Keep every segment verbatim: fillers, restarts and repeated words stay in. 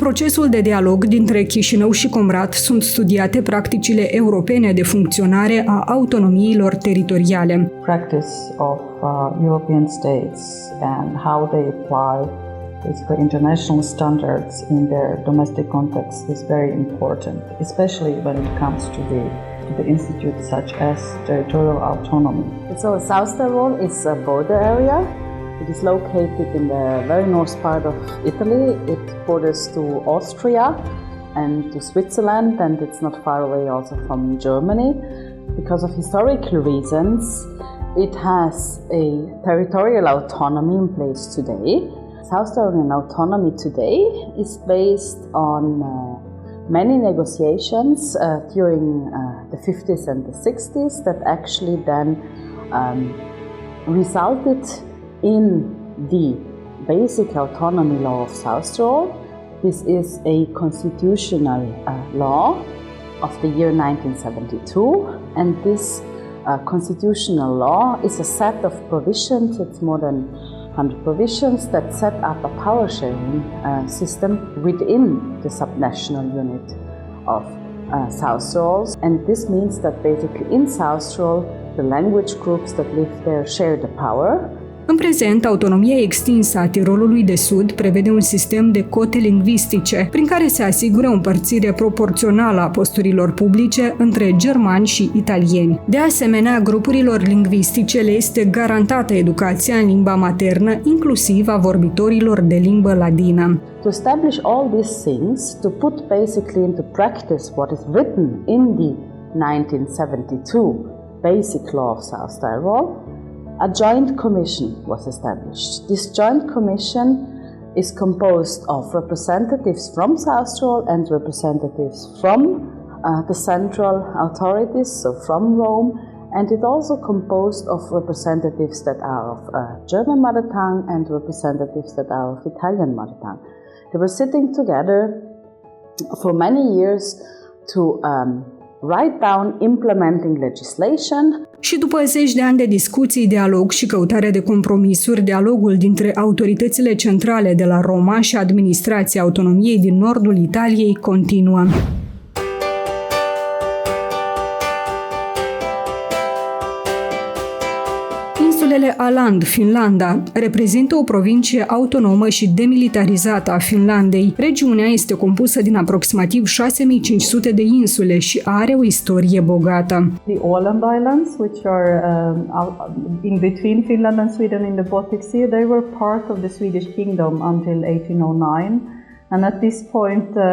Procesul de dialog dintre Chișinău și Comrat sunt studiate practicile europene de funcționare a autonomiilor teritoriale. Practice of uh, European states and how they apply basically international standards in their domestic context is very important, especially when it comes to the to the institutes such as territorial autonomy. So South Tyrol is a border area. It is located in the very north part of Italy. It borders to Austria and to Switzerland, and it's not far away also from Germany. Because of historical reasons, it has a territorial autonomy in place today. South Tyrolian autonomy today is based on uh, many negotiations uh, during uh, the fifties and the sixties that actually then um, resulted in the basic autonomy law of South Tyrol. This is a constitutional uh, law of the year nineteen seventy-two, and this uh, constitutional law is a set of provisions, it's more than hundred provisions that set up a power sharing uh, system within the subnational unit of uh, South Tyrol. And this means that basically in South Tyrol, the language groups that live there share the power. În prezent, autonomia extinsă a Tirolului de Sud prevede un sistem de cote lingvistice, prin care se asigură o împărțire proporțională a posturilor publice între germani și italieni. De asemenea, grupurilor lingvistice le este garantată educația în limba maternă, inclusiv a vorbitorilor de limbă ladină. To establish all these things, to put basically into practice what is written in the nineteen seventy-two Basic Law of South Tyrol, a joint commission was established. This joint commission is composed of representatives from South Tyrol and representatives from uh, the central authorities, so from Rome, and it also composed of representatives that are of uh, German mother tongue and representatives that are of Italian mother tongue. They were sitting together for many years to um, write down implementing legislation. Și după zeci de ani de discuții, dialog și căutarea de compromisuri, dialogul dintre autoritățile centrale de la Roma și administrația autonomiei din nordul Italiei continuă. Insulele Aland, Finlanda, reprezintă o provincie autonomă și demilitarizată a Finlandei. Regiunea este compusă din aproximativ șase mii cinci sute de insule și are o istorie bogată. The Åland Islands, which are um, out- in between Finland and Sweden in the Baltic Sea, they were part of the Swedish kingdom until eighteen oh nine. And at this point, uh,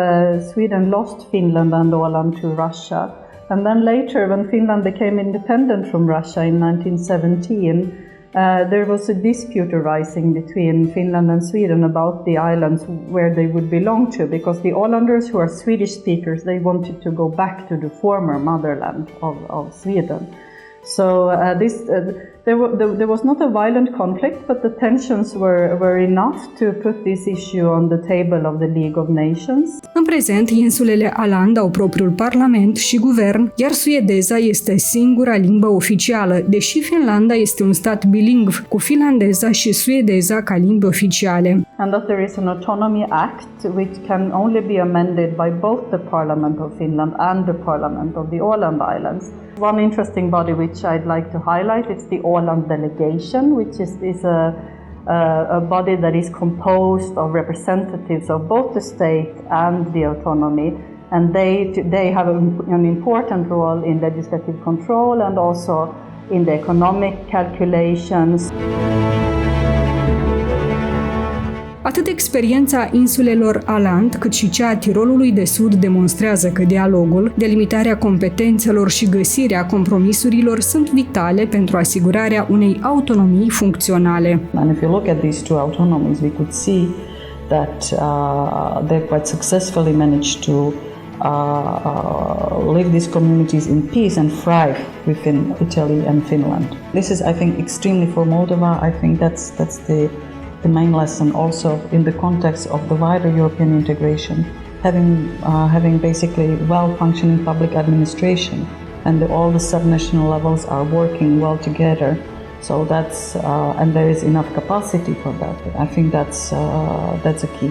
Sweden lost Finland and Åland to Russia. And then later, when Finland became independent from Russia in nineteen seventeen, uh, there was a dispute arising between Finland and Sweden about the islands where they would belong to, because the Ålanders, who are Swedish speakers, they wanted to go back to the former motherland of, of Sweden. So uh, this uh, there, wa- there, there was not a violent conflict, but the tensions were, were enough to put this issue on the table of the League of Nations. În prezent, insulele Aland au propriul parlament și guvern, iar suedeza este singura limbă oficială, deși Finlanda este un stat bilingv, cu finlandeza și suedeza ca limbi oficiale. And that there is an autonomy act which can only be amended by both the Parliament of Finland and the Parliament of the Åland Islands. One interesting body which I'd like to highlight is the Åland Delegation, which is, is a, a, a body that is composed of representatives of both the state and the autonomy, and they, they have an, an important role in legislative control and also in the economic calculations. Atât experiența insulelor Aland, cât și cea a Tirolului de Sud demonstrează că dialogul, delimitarea competențelor și găsirea compromisurilor sunt vitale pentru asigurarea unei autonomii funcționale. And if you look at these two autonomies, we could see that uh, they've quite successfully managed to uh, uh, live these communities in peace and thrive within Italy and Finland. This is, I think, extremely for Moldova. I think that's that's the the main lesson also in the context of the wider European integration, having uh, having basically well-functioning public administration and the, all the subnational levels are working well together. So that's uh, and there is enough capacity for that. I think that's uh, that's a key.